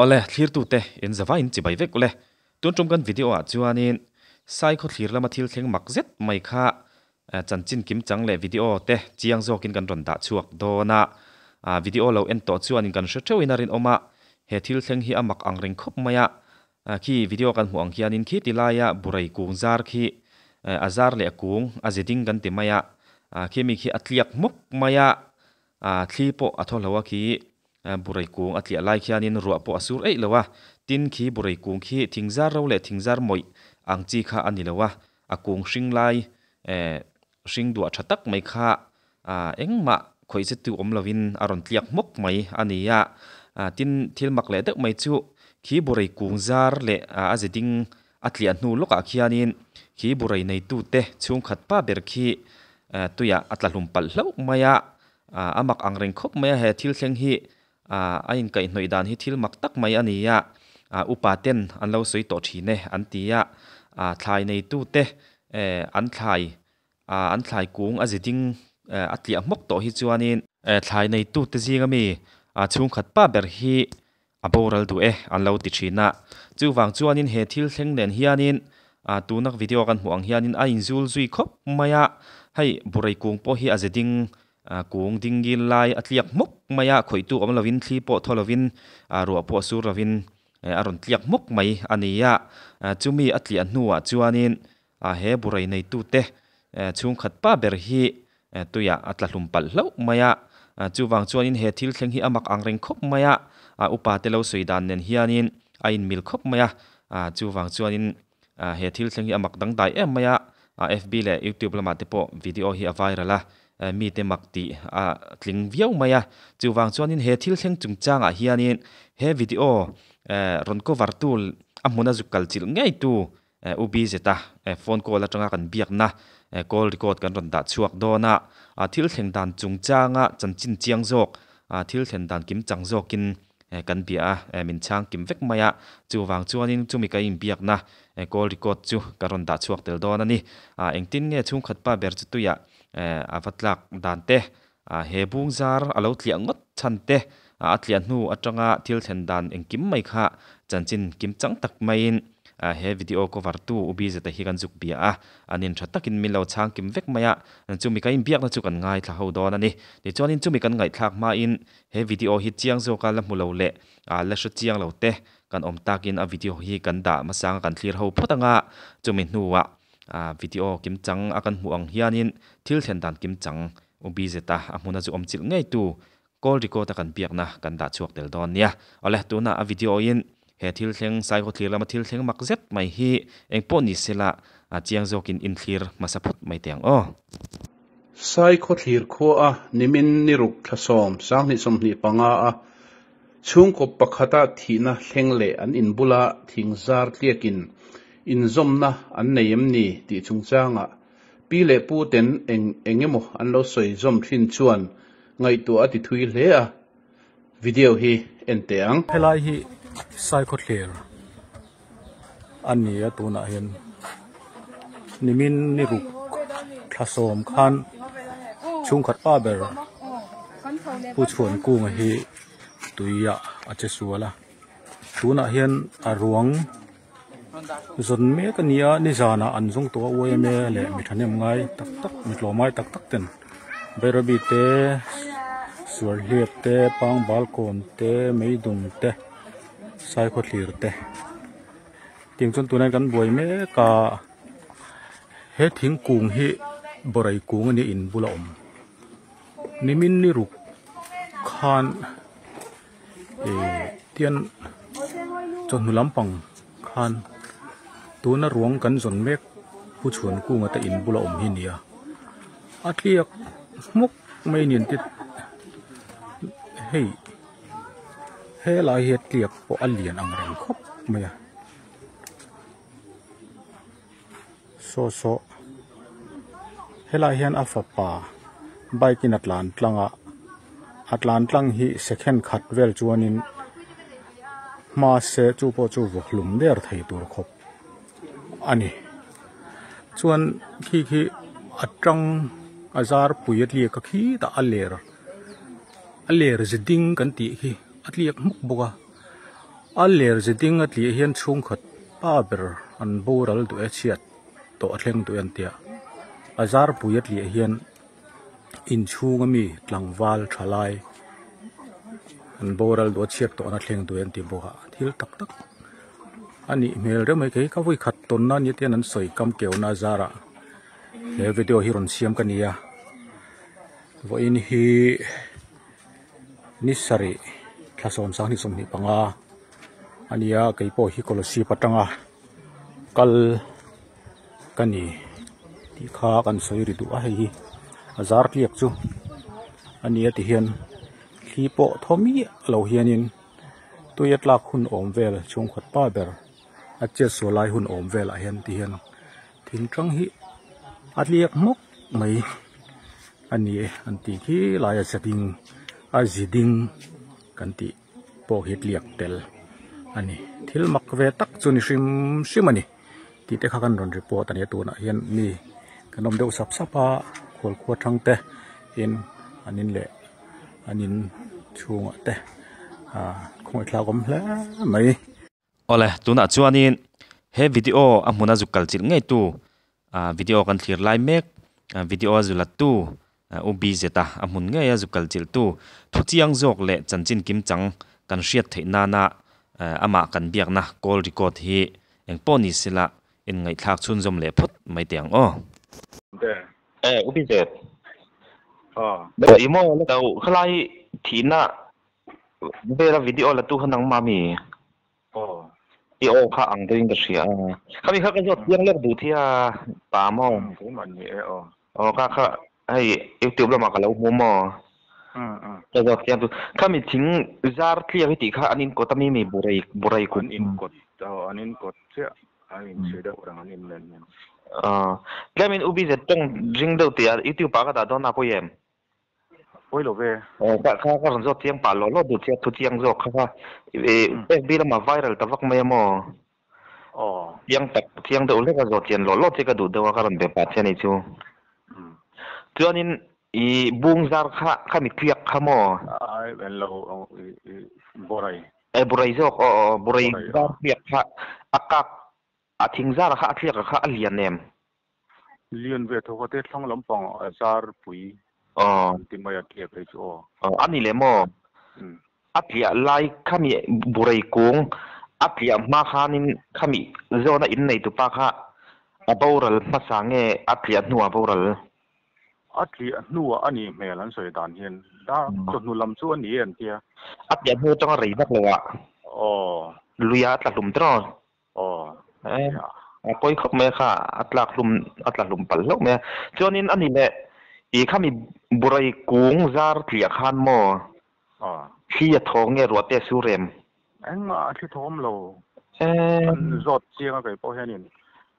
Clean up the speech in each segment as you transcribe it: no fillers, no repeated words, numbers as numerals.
Awle, thlirtute in zava in chibai vek ule. Tun tum kan video ah chuanin Sai khawthlir lama thil thleng mak zet mai kha chanchin kim chang leh video te chiang zawkin kan rawn dah chhuak dawn a. Video lo en tawh chuanin kan hre theuhin a rinawm a, he thil thleng hi a mak ang reng khawp mai a. Khi video kan hmuh ang hianin khi ti laia burai kung zar khi a zar leh a kung a ze ding kan ti mai a, khi mi khi a tliak hmawk mai a, thli pawh a thaw hlo a khi Burai kung a tliah lai khianin ruah pawh a sur eih lo a, tin khi burai kung khi thingzar ro leh thingzar mawih ang chi kha a ni lo a, a kung hring lai eh hring duah tha tak mai kha ah engmah khawih che tu awm lovin a rawn tliak hmawk mai a ni a, tin thil mak leh deuh mai chu khi burai kung zar leh a ze ding a tliah hnu lawkah khianin khi burai neitute chhungkhat pa ber khi tuiah a tla hlum palh hlauh mai a. A mak ang reng khawp mai a, he thil thleng hi a inkaihhnawih dan hi thil mak tak mai a ni a, upa ten an lo sawi tawh thin e an ti a, thlai neitute an thlai an thlai kung a ziding a tliah hmawk tawh hi chuanin thlai neitute zinga mi chhungkhat pa ber hi a boral duh e an lo ti thin a, chuvang chuanin he thil thleng nen hianin tuna video kan hmuh ang hianin a inzul zui khawp mai a, hei burai kung pawh hi a ze ding kung ding ngil lai a tliak hmawk mai a, khawihtu awm lovin thli pawh thaw lovin ruah pawh sur lovin a rawn tliak hmawk mai a ni a, chumi a tliah hnuah chuanin he burai neitute chhungkhat pa ber hi Tuiah a tla hlum palh hlauh mai a, chuvang chuanin he thil thleng hi a mak ang reng khawp mai a, upa te lo sawi dan nen hianin a inmil khawp mai a, chuvang chuanin he thil thleng hi a mak dangdai em mai a, FB leh YouTube lamah te pawh video hi a viral a, mite mak tih a tling viau mai a, chuvang chuanin he thil thleng chungchangah hianin he video rawn cover tu a hmuna zuk kal chilh ngei tu U BZ-a phone call atanga kan biakna call record kan rawn dah chhuak dawn a, thil thleng dan chungchanga chanchin chiang zawk, thil thlen dan kim chang zawkin kan bia a, min chhang kim vek mai a, chuvang chuanin chumi ka inbiakna call record chu ka rawn dah chhuak tel dawn a ni. Engtin nge chhungkhat pa ber chu tuiah a va tlak dan te, he bung zar a lo tliah ngawt chhan te, a tliah hnu atanga thil thlen dan engkim mai kha chanchin kim chang tak maiin he video cover tu U BZ-a hi kan zuk bia a, an in tha takin min lo chhang kim vek mai a, chumi ka inbiakna chu kan ngaithla ho dawn a ni. Tichuanin chumi kan ngaihthlak hmain he video hi chiang zawka la hmu lo leh la hre chiang lo te kan awm takin a video hi kan dah hmasanga kan thlir ho phawt anga chumi hnuah video kim chang a kan hmuh ang hianin thil thlen dan kim chang U BZ-a a hmuna chu awm chilh ngei tu Call record a kan biakna kan dah chhuak tel dawn nia. Awle, tunah a video in he thil thleng Saiho thlir lama thil thleng mak zet mai hi eng pawh ni sela a chiang zawkin in thlir hmasa phawt mai teh ang aw. Saikhaw thlir khua a nimin ni ruk thlasawm sanghnih 25 a chhungkaw pakhata thihna thleng leh an inbula thingzar tliakin inzawmna an nei em ni tih chungchangah Pi leh pu ten eng eng emaw an lo sawi zawm thin chuan ngaihtuah a ti thui hle a, video hi en teh ang. Helai hi Saikhawthlir a ni a tunah hian nimin ni ruk thla sawm khan chhungkhat pa ber Pu Chhuankunga hi tuiah a che sual a tunah hian a ruang. Zawn mek a ni a nizanah an zawng tawh a yma leh mi thahnem ngai tak tak mi tlawm ngai tak tak ten Bairabi te Suarhliap te Pangbalkawn te Meidum te Saikhawthlir te tiang chuan tunah hian kan buai mek a he thingkung hi bawrei kung a nia in bula awm nimin ni ruk khan. Ihh tian chawhnu lampang khan tuna ruang kan zawn mek pu chhuan kunga te in bula awm hi a ni a a tliak hmawk mai a ni an ti hei helai hi a tliak pawh a lian ang reng khawp mai a saw saw helai hian a fapa bike in a tlan tlang a a tlan tlang hi second khat vel chuanin hma se chu pawh chu vawhlum der thei tur khawp a ni chuan khi khi a tang a zar pui a tliak a khitah a ler a ler ze ding kan tih khi a tliak hmuk bawk a. A ler ziding a tliah hian chhungkhat pa ber an boral duh e chhiat tawh a thleng duh e an tia a zarpui a tliah hian inchhung ami tlangval tha lai an boral duh a chhiat tawh na thleng duh e an ti bawk a thil tak tak a nih hmel reuh mai kei ka vawi khat tawn na nia te hian an sawi kam keu na zarah he video hi rawn siam ka ni a vawiin hi ni sarih thla sawm sanghnih 25 a ni a kei pawh hi Kolasib atanga kal ka ni tih kha kan sawi ri duh a hei hi a zar tliak chu a ni a ti hian thli pawh thaw miah lo hianin tui a tlak hun awm vel chhungkhat pa ber a chet sual lai hun awm velah hian ti hian thing tang hi a tliak hmawk mai a ni e an tih khi laia zading a ziding kan tih pawh hi tliak tel a ni thil mak ve tak chu ni hrim hrim a ni tih te kha kan rawn report a ni a tunah hian mi kan awm deuh sap sap a khual khua thang te in an in leh an in chhungah te ah khawngaih thlak awm hle mai. Awle tunah chuanin he video a hmuna zuk kal chilh ngei tu ah video kan thlir lai mek video a zu la tu U BZ a a hmun ngei a zu kal chilh tu thu chiang zawk leh chanchin kim chang kan hriat theih nana amah kan biakna call record hi eng pawh ni sela inngaihthlak chhunzawm leh phawt mai teh ang aw. E U BZ. Ih maw la lo khalai thihna vela video la tu kha nangmah mi? Aw. I aw kha ang deuhin ka hria a. Khami kha ka zawt chiang lek duh thia pa maw? Umm keimah ni e aw. Aw kha kha hei youtube lamah ka lo hmu maw? Umm umm. Ka zawt chiang chu khami thing zar tliak hi tih kha an inkawt ami mi burai burai kut. An inkawt aw an inkawt chiah an inchhe deuh reng an inlen hian. Aw tlemin u BZ tawng ring deuh tih ah youtube ah ka dah dawn a pawi em? Pawi lo ve. Aw ka kha ka rawn zawt chiang pah lawh lawh duh chiah thu chiang zawk kha kha FB lamah viral ta vak mai a maw? Aw. Chiang tak chiang deuh hlek a zawt chian lawh lawh che ka duh deuh a ka rawn be pah che a ni chu. Chuanin i bung zar kha khami tliak kha maw? Ai en lo i burai. E burai zawk aw aw burai zar tliak kha a kak A thing zar kha a thliak kha a lian em? Lian ve tho kha te thlang lampang a zar pui an ti mai a tliak phei chu aw. Aw a ni le maw? A tliah lai khami burai kung a tliah hma khanin khami zawna in nei tupa kha a boral hmasa nge a tliah hnuah boral? A tliah hnuah a nih hmel an sawi dan hian dar chawhnu lam chu a ni e an tia. A tliah hnu atanga rei vak lo ah. Aw. Luia a tla hlum tiraw? Aw, Eh, a pawi khawp mai a kha, a tlak hlum, a tla hlum palh hlauh mai a. Chuanin a ni leh, i khami burai kung zar tliah khan maw? Aw. Thli a thaw nge ruah te a sur em? Engmah a thli thawm lo. Eh. Kan zawt chiang a kei pawh hianin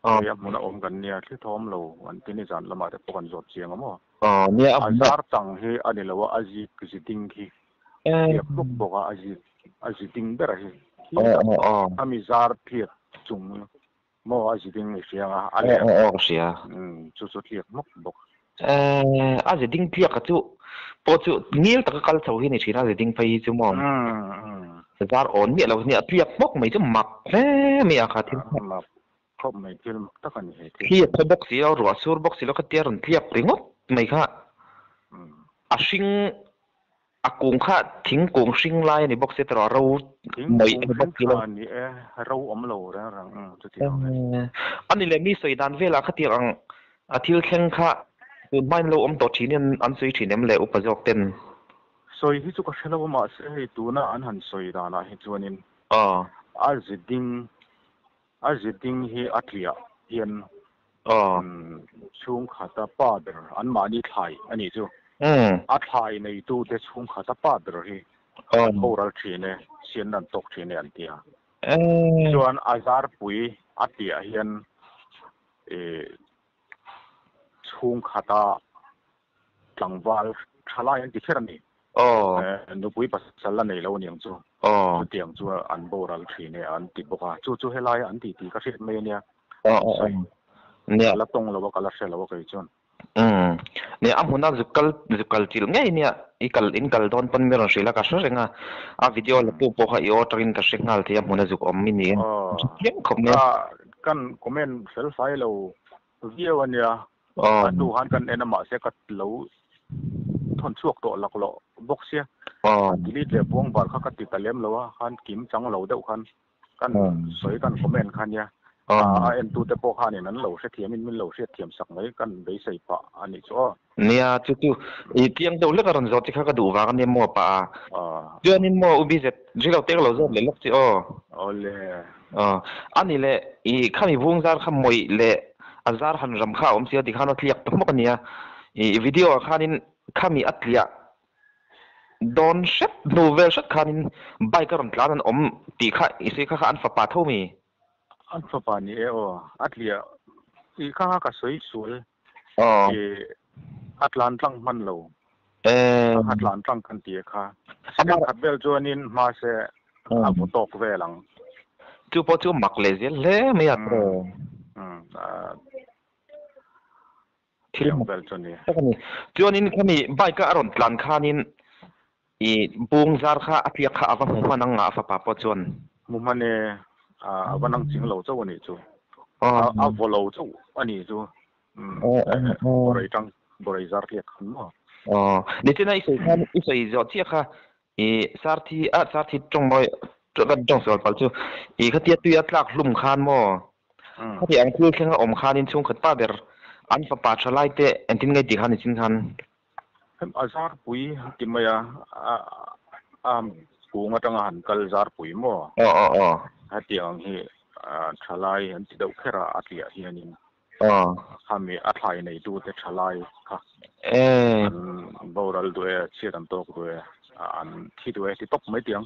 Aw. hei a hmun a awm kan nia, thli thawm lo an ti ni zan lamah te pawh kan zawt chiang a maw? Aw, nia a A hmun a. zar chang hi a ni lo a, a zik ziding khi. Eh. Tliak bawk bawk a, a zik a zi ding ber a hi. Aw aw aw. A mi zar tliak chung maw a zi ding i hria ang a, a leh. Aw aw aw ka hria. Umm chu chu tliak hmawk bawk. Eh a zi ding tliak a chu pawh chu ngil taka kal chho hi ni thin a zi ding phei hi chu maw. Umm umm. Zar awn miah lo hi nia tliak hmawk mai chu mak hle mai a kha thil kha. Mak khawp mai thil mak tak a ni he thil. Thli a thaw bawk si lo, ruah sur bawk si lo kha tia rawn tliak ringawt mai kha. Umm. A hring A kung kha thingkung hring lai a ni bawk sia tawrh a ro mai a ni bawk si lo. Thingkung hring tha a ni e, ro awm lo reng reng ang chuti ang e. A ni leh mi sawi dan velah khatiang ang a thil thleng kha tun hmain lo awm tawh thin hian an sawi thin em le upa zawk ten? Sawi hi chu ka hre lo a mahse hei tuna an han sawi danah hi chuanin a ziding a ziding hi a tliah hian Chhungkhata pa ber anmahni thlai a nih chu. A thlai neitute chhungkhata pa ber hi an boral thin e, sianna an tawk thin e an ti a. Chuan a zarpui a tihah hian chhungkhata tlangval tha lai an ti kher a ni. Nupui pasal la nei lo aniang chu. Chutiang chu an boral thin e an ti bawk a. Chu chu helaia an tih tih ka hriat mai a nia. Sawi. Ka la tawng lo a, ka la hre lo a kei chuan. Umm. Ne a hmuna zukal zukal chil ngei nia i kal in kal dawn pawn mi rawn hrilh a ka hre reng a a video la tu pawh kha i aw atangin ka hre nghal thei a hmuna zuk awm i ni chiang khawp mai a kan comment fel fai lo viau ania a hnu khan kan en a mahse ka lo thawn chhuak tawh laklawh bawk sia delete leh buang bar kha ka ti ta lem lo a khan kim chang lo deuh khan kan sawi kan comment kha nia a en tu te pawh khanin an lo hrethiam in min lo hriatthiam sak mai kan beisei pah a nih chu aw. Nia chu chu i tiang deuh hlek a rawn zawh chi kha ka duh vang ania maw pah a chuanin maw u BZ ri lo te ka lo zawt leh lawk chi aw. Awle. Aw ani leh i khami vung zar kha mawih leh a zar han ram kha a awm si a tikhan a tliak ta hmawk ania i video ah khanin khami a tliah Dawn hret hnu vel hret khanin bike a rawn tlan an awm tih kha i sawi kha kha an fapa tho mi? An fapa ni e aw, a tliah tih kha kha ka sawi sual i a tlan tlang hman lo a tlan tlang kan ti e kha. Second khat vel chuanin hma se a vaw tawk vel ang. Chu pawh chu mak leh zel hle mai a. Thil mak vel chu a ni. Tak a ni. Chuanin khami bike a rawn tlan khanin i bung zar kha a tliak kha a va hmu hman ang a a fapa pawh chuan. Hmu hman e, a va nang ching lo chauh a nih chu. A vaw lo chauh a nih chu. Bawrei tang, bawrei zar tliak khan maw. Aw, nichina i sawi khan i sawi zawh chiah kha i sarthi a sarthi tawng mawi kan tawng sual palh chu i khatia tui a tlak hlum khan maw khati ang thil thleng a awm khanin chhungkhat pa ber an fapa tha lai te engtin nge tih khan nichin khan. Hem a zarpui an ti mai a a kung atanga han kal zarpui maw aw aw aw hetiang ang hi tha lai an ti deuh kher a a tliah hianin Khami a thlai neitute tha lai kha an boral duh e, chhiat an tawk duh e, an thi duh e ti tawp mai tiang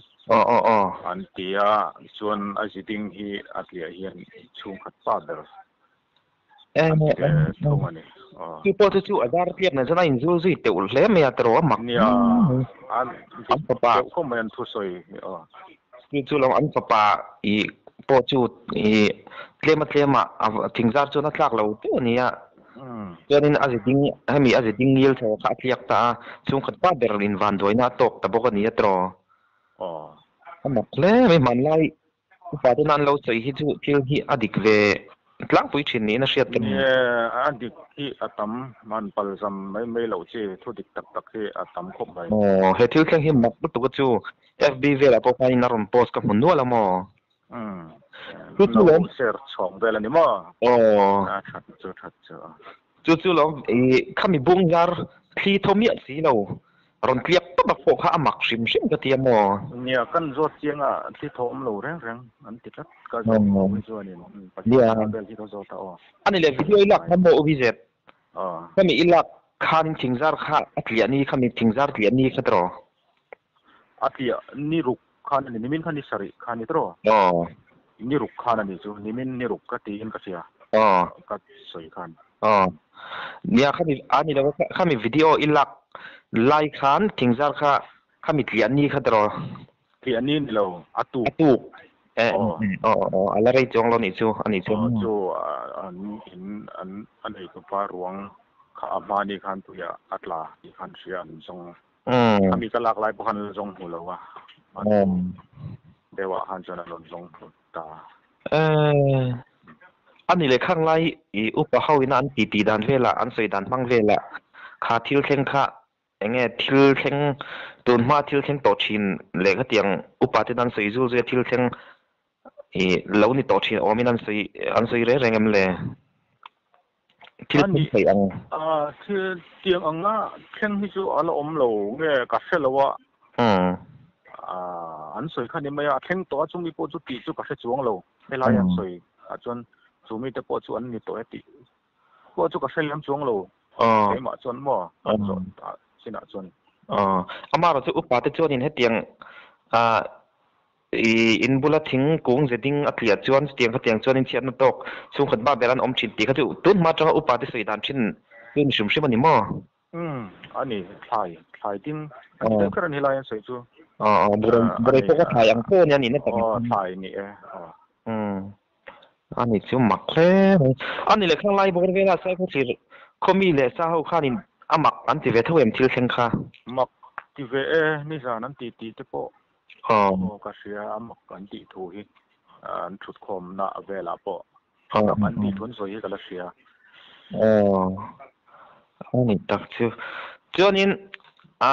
an ti a, chuan a ziding hi a tliah hian chhungkhat pa ber an ti ve thung a ni. Chu pawh chu chu a zar tliak nen chuan a inzul zui teuh hle mai a tiraw a mak Nia, an dik deuh khawp mai an thusawi hi aw. Chu chu lo an fapa i pawh chu i tlema tlema a thingzar chuan a tlak lo teuh a ni a. Chuanin a zi ding hemi a zi ding ngil chho kha a tliak ta a, chhungkhat pa ber in vanduaina a tawk ta bawk a ni a tiraw. A mak hle mai hmanlai upa tena an lo sawi hi chu thil hi a dik ve tlangpui thin niin a hriat ka ni. Nie, a dik hi a tam, man palzam mai mai loh chi thu dik tak tak hi a tam khawp mai. Aw, he thil thleng hi mak lutuk a chu FB velah pawh khanin a rawn post ka hmu nual a maw? Umm, lo share chhawng vel a ni maw? Aw. A that chu that chu. Chu chu lo i khami bung zar thli thaw miah si lo rawn tliak tawp a pawh kha a mak hrim hrim ka ti a maw? Nia, kan zawt chiang a thli thaw awm lo reng reng an ti tlat ka zawt lo hi chuanin Pathian vel hi ka zawt a aw. Ani leh video i lak kha maw U Vizet? Khami i lak khanin thingzar kha a tliah ni khami thingzar tliah ni kha tiraw? A tliah ni ruk khan a ni, nimin kha ni sarih kha a ni tiraw? Aw. Ni ruk khan a ni chu, nimin ni ruk ka tiin ka hria. Aw. Ka sawi khan. Aw. Nia khami a ni lo khami video i lak lai khan thingzar kha khami tliah ni kha tiraw? Tliah ni ni lo, a tuk. A tuk. Eh aw aw a la rei chuang lo nih chu a nih chu. Aw chu an in an a neitupa ruang kha a hmani khan tuiah a tla tih khan hria an zawng. Khami ka lak lai pawh khan la zawng hmu lo a, a hnu deuhah khan chuan a rawn zawng hmu ta. A ni leh khang lai i upa ho ina an titi dan velah, an sawi dan hmang velah kha thil thleng kha eng nge thil thleng tun hma thil thleng tawh thin leh khatiang upa ten an sawi zul zui a thil thleng i lo ni tawh thin awmin an sawi an sawi reng reng em le? Thil thleng thei ang. A thil tiang anga thleng hi chu a la awm lo nge ka hre lo a. An sawi kha ni mai a, a thleng tawh a chumi pawh chu tih chu ka hre chuang lo. Helai an sawi ah chuan chumi te pawh chu an ni tawh e tih pawh chu ka hre lem chuang lo. Keimah chuan maw an zawh chinah chuan. Amaherawhchu chu upa te chuanin hetiang I in bula thing kung ze ding a tliah chuan chutiang khatiang chuan in chhiatna tawk chhungkhat ba ber an awm thin tih kha chu tun hma atanga upa te sawi dan thin chu ni hrim hrim a ni maw? Umm, a ni, thlai, thlai ding a ni deuh kher a ni helai an sawi chu. Aw, aw, burai, burai pawh kha thlai ang pawh a nia nihna tak. Aw, thlai ni e, aw. Umm, a ni chu mak hle mai. A ni leh khang lai bawr vela Saikhaw thlir khaw mi leh sa ho khanin. Amak an ti ve tho em thil thleng kha. Mak ti ve e ni zan an ti ti te pawh. Aw. Ka hria amak an tih thu hi an thut khawm na velah pawh. An tih thu an sawi hi ka la hria. Aw. Ani tak chu. Chuanin a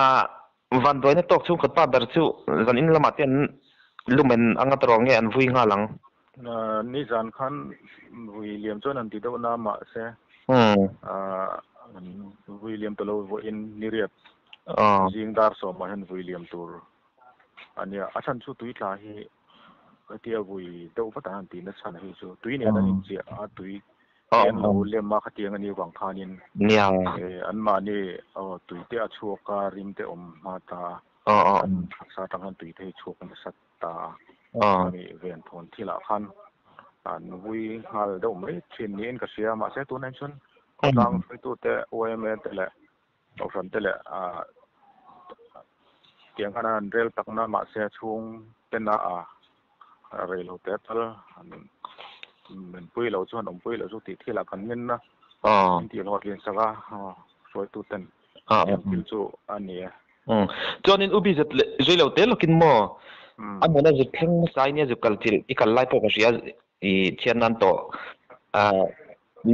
vanduaina tawk chhungkhat pa ber chu zan in lamah te an lumen anga tawrh nge an vui nghal ang. Ni zan khan vui liam chuan an ti deuh na mahse vui liam tawh lo vawiin ni riat zing dar sawmah hian vui liam tur ania. A chhan chu tui tla hi hetia vui deuh vat an han tih nachhan hi chu tui nen an inchiah a tui an lo lem a khatiang ani vang khanin an mahni tui te a chhuak a rim te awm hma ta an taksa atang khan tui te hi chhuak nasa ta a ani ven thawn thilah khan an vui nghal deuh mai thin niin ka hria mahse tunah chuan khawtlang hruaitute YMA te leh kohhran te leh tiang khan an rel takna mahse chhung tena a reilo te tal an min pui lo chuan awmpui lo chu tih thilah kan ngen na an tih hlawhtlin sak a hruaitu ten tiang thil chu a ni e. Chuanin ubi zet leh zui lo te lawkin maw a hmuna zut thleng hmasa in nia zuk kal chilh i kal lai pawh ka hria i chhiat nan tawh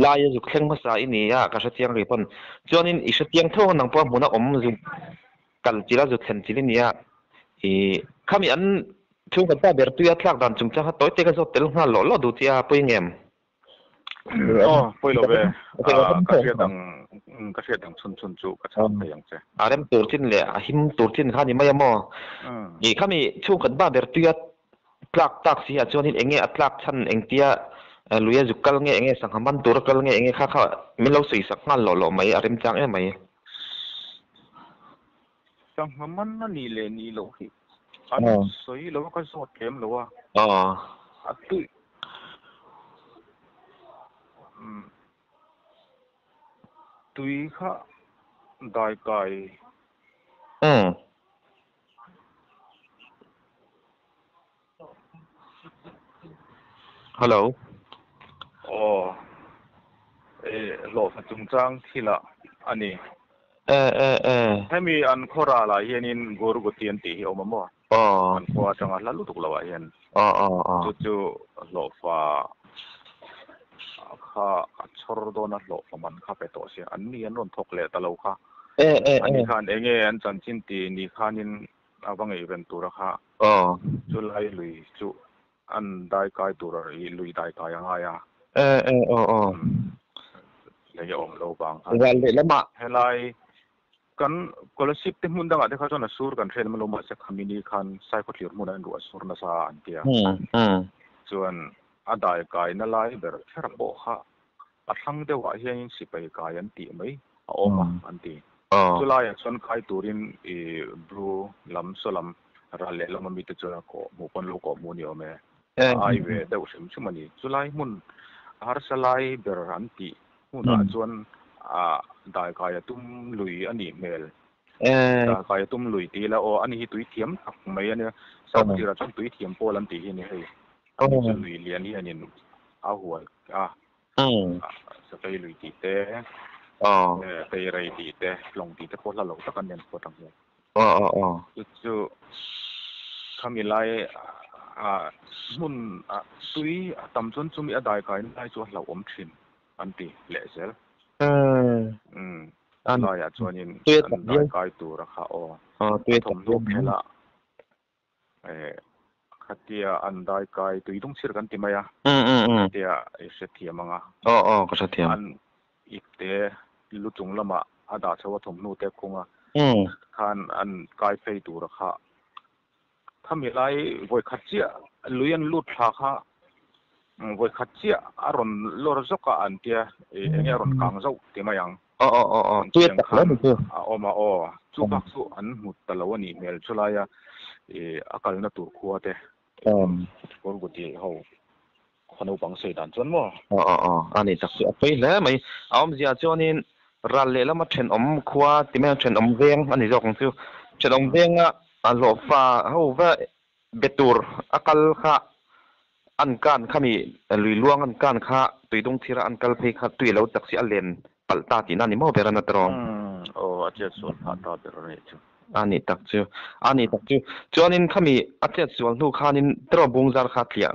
lai a zuk thleng hmasa i ni a ka hrechiang ri pawn chuanin i hrechiang tho ang nang pawh a hmuna awm zuk kal chilh a zu thlen chilh i ni a i khami an chhungkhat pa ber tuia thlak dan chungchang kha tawi te ka zawt tel nghal lawh lawh duh che a pawi ngem. Aw pawi lo ve ka hriat ang ka hriat ang chhun chhun chu ka chhang thei ang che. A rem tur chin leh a him tur chin kha ni mai a maw? I khami chhungkhat pa ber tuia tlak tak si ah chuanin enge a tlak chhan engtia lui a zuk kal nge enge sangha man tur a kal nge enge kha kha min lo sawi sak nghal lawh lawh mai a rem chang em mai. Sangha man a nih leh nih loh hi an sawi lo a ka zawt lem lo a. A tui tui kha dai kai. Hello. Aw e hlawhfa chungchang thilah a ni. E e e. Hemi an khaw ralah hianin Gurguti an tih hi a awm a maw? Aw. An khua atanga hla lutuk lohah hian. Aw aw aw. Chu chu hlawhfa kha a chhawr dawn a hlawhfa man kha pe tawh sia. An ni an rawn thawk leh ta lo kha. E e e. Ani khan enge an chanchin tih ni khanin a va ngaihven tur a kha. Aw. Chu lai lui chu an dai kai tur a ri lui dai kai a ngai a. E e aw aw. Lei a awm lo vang kha. Ral leh lamah. Helai kan scholarship te hmun dangah te kha chuan a sur kan hriat emaw lo mahse khamini khan Saikhawthlir hmunah an ruah sur nasa an tia. Chuan a dai kaina lai ber kher pawh kha a thlang deuhah hianin sipai kai an tih mai a awm a an ti. Chulaiah chuan kai turin i bru lam saw lam ral leh lama mite chuan a kawh hmuh pawn lo kawh hmuh a ni awm e. A ai ve deuh hrim hrim a ni. Chulai hmun harsa lai ber an tih hmunah chuan a dai kai a tum lui a nih hmel. Dai kai a tum lui tih ila aw ani hi tui thiam tak mai a nia. Sangtirah chuan tui thiam pawl an tih hi a ni hei. Ani chu lui lian hianin a hual a. Sakei lui tih te, Teirei tih te, Tlawng tih te pawh hla lo tak an nen phawt ang hian. Chu chu khami lai hmun tui a tam chuan chumi a dai kaina lai chu a hlauhawm thin an ti leh zel. Chulaiah chuanin an dai kai tur a kha aw. A thawmhnaw phelh a. Khatia an dai kai tui dung chhir kan ti mai a. Khatia i hrethiam ang a. Aw aw ka hrethiam. An ipte lu chung lamah a dah chho a thawmhnaw te khung a. Khan an kai phei tur a kha. Khami lai vawi khat chiah lui an lut thla kha vawi khat chiah a rawn lawr zawk a an tia enge a rawn kang zauh ti mai ang. Aw aw aw aw tui a tak hle ni chu. A awm a aw chu bak chu an hmu ta lo a nih hmel chulaia a kalna tur khua te Kawrguti ho khaw naupang sawi dan chuan maw. Aw aw aw a ni tak chu a pawi hle mai. A awmzia chuanin ral lehlam a thenawm khua ti mai ang thenawm veng a ni zawk ang chu. Thenawm venga a hlawhfa ho va be tur a kal kha an kan khami lui luang an kan kha tuidung thira an kal phei kha tui a lo chak si a len palh ta tihna a ni maw ber a na tawng. a chet sual phah ta ber a nih chu. A nih tak chu. A nih tak chu. Chuanin khami a chet sual hnu khanin teraw bung zar kha tliah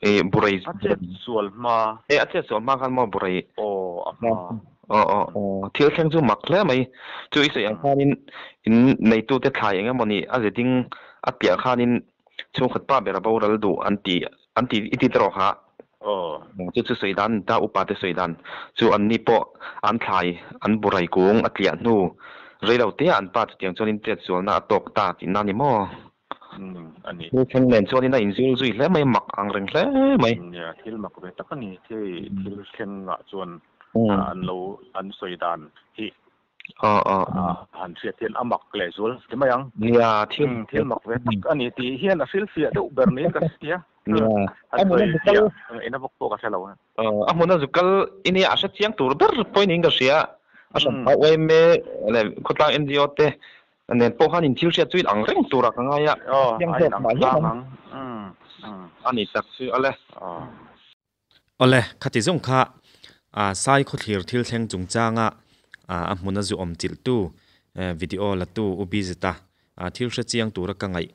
e burai. A chet sual hma. E a chet sual hma khan maw burai. Aw a hma. Aw aw aw thil thleng chu mak hle mai. Chu i sawi ang khanin in neitute thlai eng emawni a ze ding a tliah khanin chhungkhat pa ber a boral duh an ti an ti i ti teraw kha. Aw. Chu chu sawi dan ta upa te sawi dan chu an ni pawh an thlai an burai kung a tliah hnu rei lo te an pa chutiang chuanin chet sualna a tawk ta tihna ni maw. A ni. Thil thleng nen chuanin a inzul zui hle mai mak ang reng hle mai. Nia thil mak ve tak a ni. Thil thil thlengah chuan an lo an sawi dan hi Aw aw. Han hriat hian a mak leh zual ti mai ang. Nia thil thil mak ve tak a ni tih hian a hrilhfiah deuh ber niin ka hria. Nia. A hrilhfiah ina bawk pawh ka hre lo. A hmun a zu kal i nia a hre chiang tur ber pawhin in ka hria. A hran phah YMA leh khawtlang NGO te nen pawh khan in thil hriat chu in ang reng turah ka ngai a. Aw a in ang tlang ang. A ni tak chu a le. Awle, khati zawng kha Sai khawthlir thil thleng chungchanga a hmuna zu awm chilhtu video latu U Bizita thil hre chiang tura ka ngaih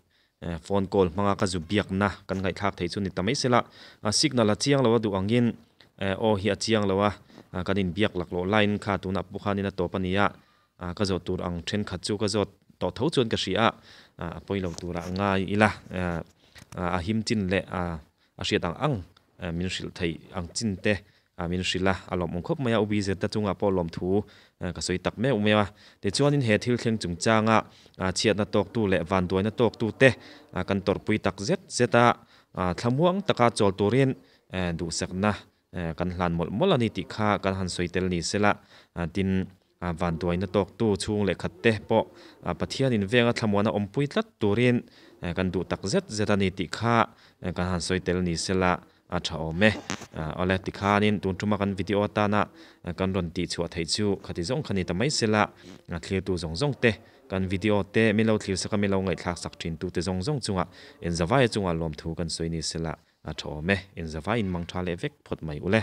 phone call hmanga ka zu biakna kan ngaihthlak thei chu ni ta mai sela. Signal a chiang lo a duh angin aw hi a chiang lo a, kan inbiak laklawh laiin kha tunah pawh khanin a tawp a ni a, ka zawt tur ang thenkhat chu ka zawt tawh tho chuan ka hria a, a pawi lo turah ngai ila a him chin leh A hriat ang ang min hrilh theih ang chin te min hrilh a, a lawmawm khawp mai a, UBZ te chungah pawh lawmthu ka sawi tak meuh meuh a. Tichuanin he thil thleng chungchanga chhiatna tawktu leh vanduaina tawktu te kan tawrhpui tak zet zet a, thlamuang taka chawl turin duhsakna kan hlan mawlh mawlh a ni tih kha kan han sawi tel ni sela, tin Vanduaina tawktu chhung leh khat te pawh Pathianin venga thlamuana awmpui tlat turin kan duh tak zet zet a ni tih kha kan han sawi tel ni sela a tha awm e. Awle tikhanin tun thuma kan video atana kan rawn tih chhuah theih chu khati zawng kha ni ta mai sela thlirtu zawng zawng te kan video te min lo thlir sak a min lo ngaihthlak sak thin tute zawng zawng chungah inzavaia chungah lawmthu kan sawi ni sela a tha awm e. Inzavaiin mang tha leh vek phawt mai ule.